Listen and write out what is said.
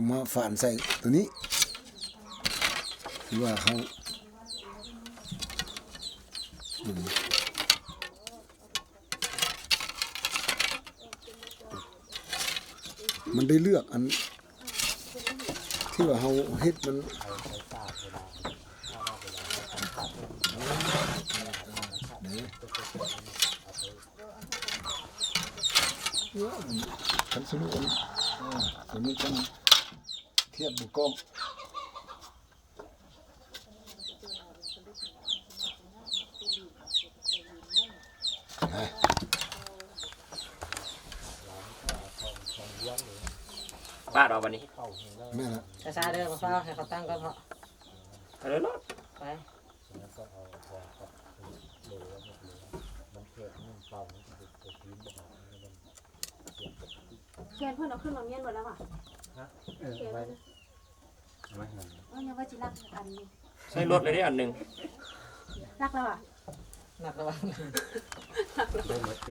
ມາຝານໃສ່ໂຕນີ້ ຄືວ່າເຮົາ ມັນໄດ້ເລືອກອັນທີ່ວ່າເຮົາເຮັດມັນ ຄັນສະດຸອັນ ເອີ ຕົວນີ້ຕ້ອງທຽບດູກ້ອງ. ປາດເອົາບັດນີ້ ແມ່ນລະ ຊ້າໆເດີ ມາຟ້າວໃຫ້ເຂົາຕັ້ງກ່ອນເພາະ ເອົາເລີຍໂລດ ໄປ ແກນເພິ່ນເອົາຂຶ້ນມາມ້ຽນໝົດແລ້ວຫວາ? ຮະ? ເອີ ເອົາໄວ້ ເອົາໄວ້ໃຫ້ ເອີ ຍັງວ່າຊິລັກອັນຢູ່ ໃສ່ລົດເລີຍເດ້ອັນໜຶ່ງ ລັກແລ້ວຫວາ? ໜັກແລ້ວຫວາ?